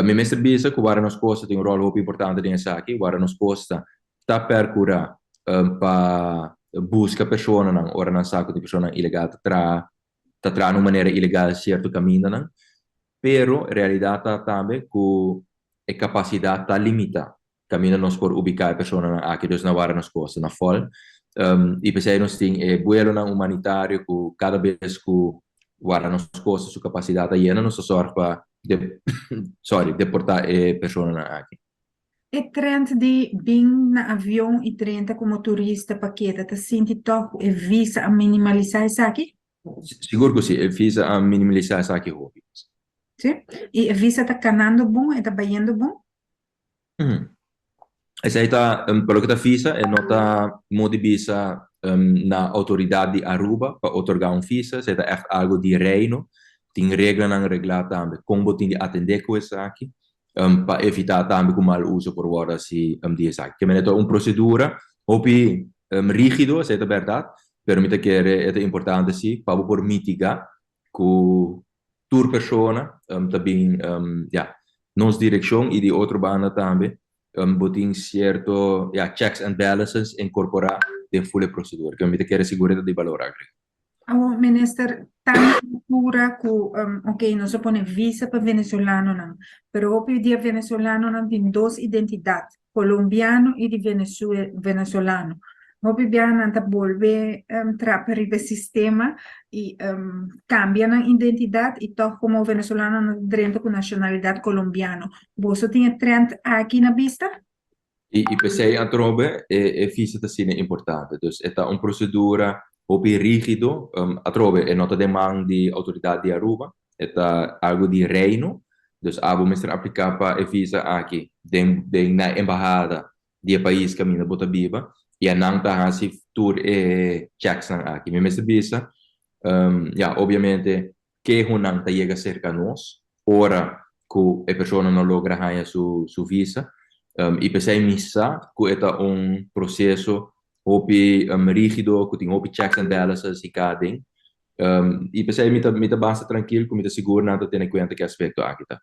Mi mester bisa ku Warda Nos Kosta tin un ròl hopi importante den esaki. Warda Nos Kosta ta perkurá pa buska personanan ora nan sa ku tin personanan ilegal ta traha ta traha na un manera ilegal sierto kamindanan. Pero realidat ta tambe ku e kapasidat ta limitá. Kaminda nos por ubiká e personanan aki, dus na Warda Nos Kosta, na fòl. I p'esei nos tin e buelonan humanitario ku kada bes ku Warda Nos Kosta su kapasidat a yena, nos ta sòrg pa sorry, deportá e personanan aki. E trend di bin na avion i drenta komo turista pa keda ta sinti tòg ku e visa a minimalisá esaki? Sigur ku si, e visa a minimalisá esaki hopi. Sí? I e visa ta kanando bon, e ta bayendo bon? Esei ta, pa loke ta visa, e no ta modo di bisa na outoridat di Aruba pa otorgá un visa, esei ta ègt algu di Reino. Tin reglanan reglá tambe kon bo tin di atendé ku esaki pa evitá tambe ku mal uso por wòrdu hasi di esaki. Ke manera ta un prosedura hopi rígido, esei ta bèrdat, pero mi ta kere e ta importante si pa bo por mitigá ku tur persona ta bin ya nos direccion y di otro banda tambe bo tin cierto ya checks and balances incorpora den full e procedura cu mi ta kere sigur e ta di balor agrega. Awor minister ta na altura cu ok nos a pone visa pa venezolanonan pero hopi di e venezolanonan tin dos identidad Colombiano y di Venezolano. Hopi biaha nan ta bolbe trapa riba e sistema y cambia nan identidad y toch como Venezolano nan ta drenta cu nacionalidad Colombiano. Boso tin e trend aki na bista? Y p'esey atrobe e visa ta asina importante. Dus e ta un procedura hopi rigido. Atrobe e no ta den man di autoridad di Aruba. E ta algo di Reino, dus abo mester apliká pa e visa aki den den na embahada di e pais kaminda bo ta biba i anan ta hasi tur e chèksnan aki. Mi mester bisa, ya, obiamente kehonan ta yega serka nos ora ku e persona no logra haña su su visa i p'esei mi sa ku e ta un proseso hopi rígido ku tin hopi checks and balances i ka den. I p'esei mi ta mi ta basta trankil ku mi ta sigur nan ta tene kuenta ku e aspekto aki ta.